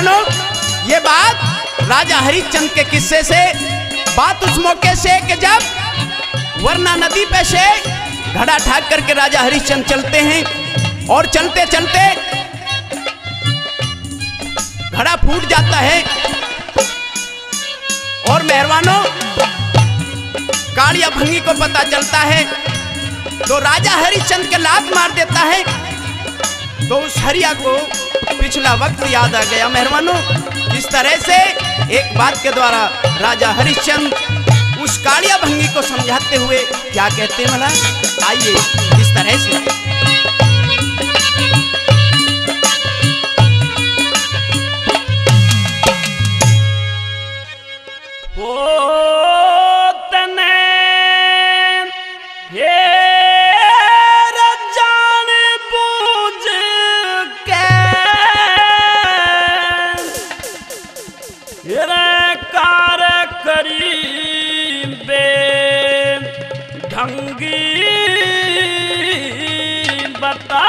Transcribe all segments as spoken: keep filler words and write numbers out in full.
ये बात राजा हरिश्चंद्र के किस्से से, बात उस मौके से कि जब वरना नदी पे से घड़ा ठाक करके राजा हरिश्चंद्र चलते हैं और चलते चलते घड़ा फूट जाता है। और मेहरबानों, कालिया भंगी को पता चलता है तो राजा हरिश्चंद्र के लात मार देता है। तो उस हरिया को पिछला वक्त याद आ गया। मेहरबानों, इस तरह से एक बात के द्वारा राजा हरिश्चंद्र उस कालिया भंगी को समझाते हुए क्या कहते हैं भला? आइए, इस तरह से। ओ तने हेर जान बूझ के हेर कार करी बे ढंगी, बता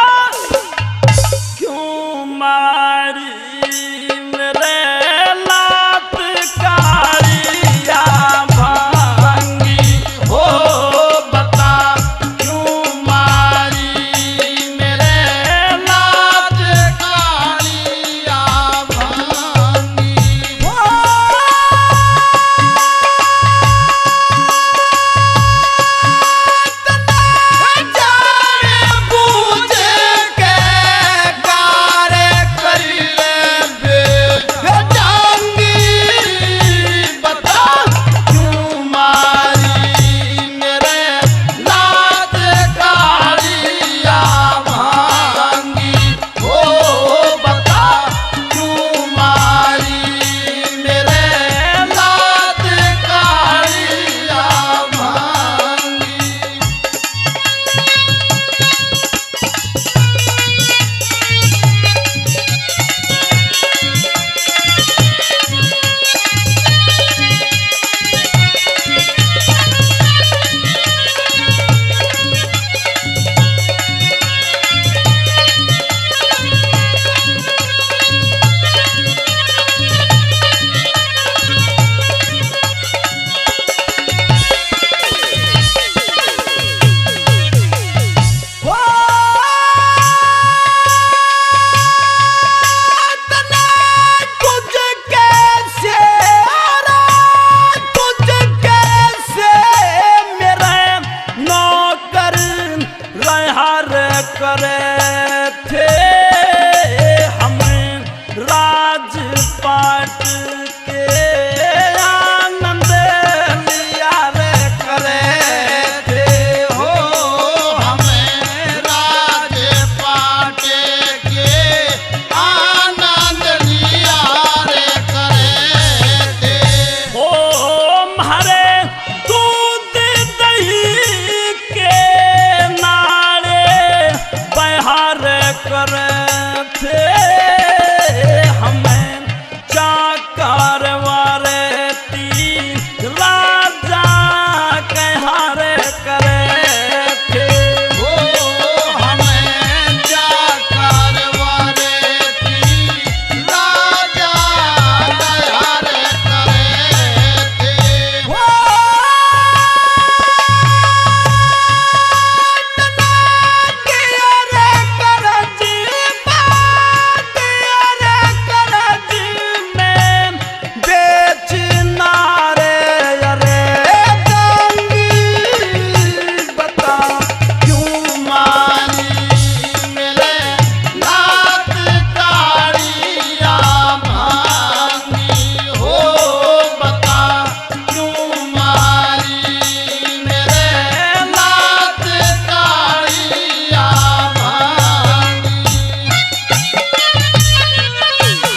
क्यों मारी मेरे लात कालिया भांगी हो, बता क्यों मारी मेरे लात कालिया भांगी हो।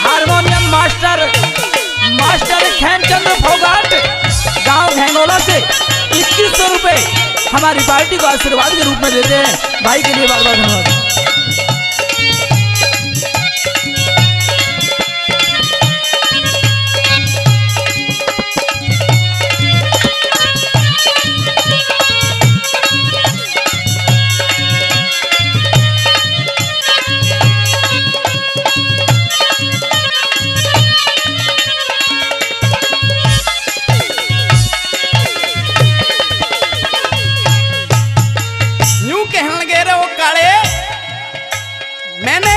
हारमोनियम मास्टर, मास्टर खेमचंद फोगाट, गांव घेंगोला से इक्कीस सौ रुपए हमारी पार्टी को आशीर्वाद के रूप में देते हैं। भाई के लिए बार बार धन्यवाद। मैंने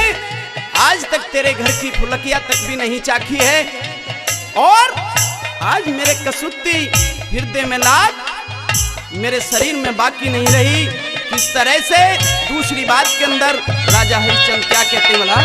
आज तक तेरे घर की फुलकिया तक भी नहीं चाखी है, और आज मेरे कसूती हिरदे में लाज मेरे शरीर में बाकी नहीं रही। किस तरह से दूसरी बात के अंदर राजा हरिश्चंद्र क्या कहते हैं भला?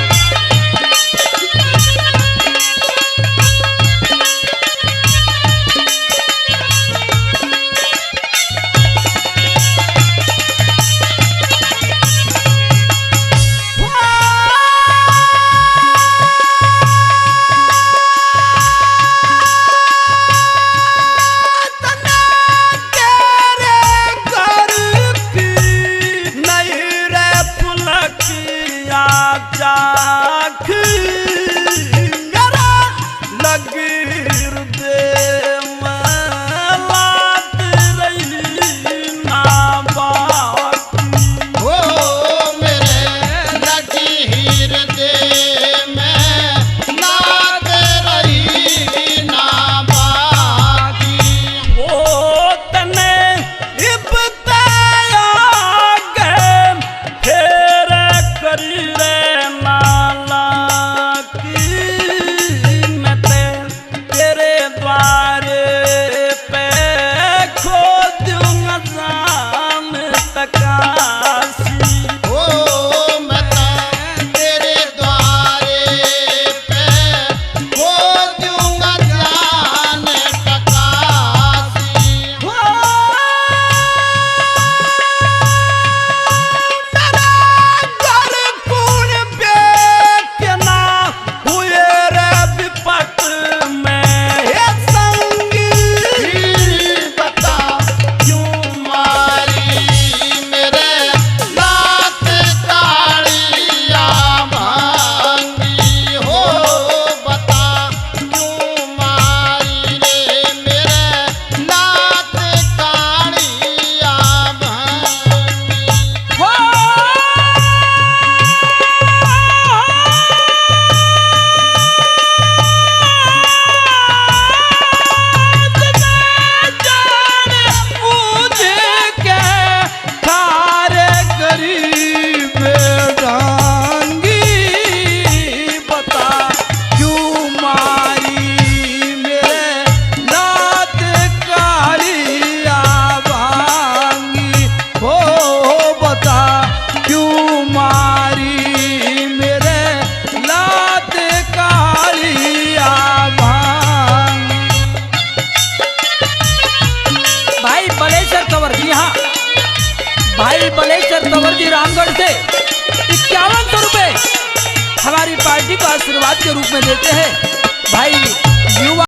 भाई बलेश्वर तंवर जी, हाँ, भाई बलेश्वर तंवर जी रामगढ़ से इक्यावन सौ रुपए हमारी पार्टी को आशीर्वाद के रूप में देते हैं। भाई युवा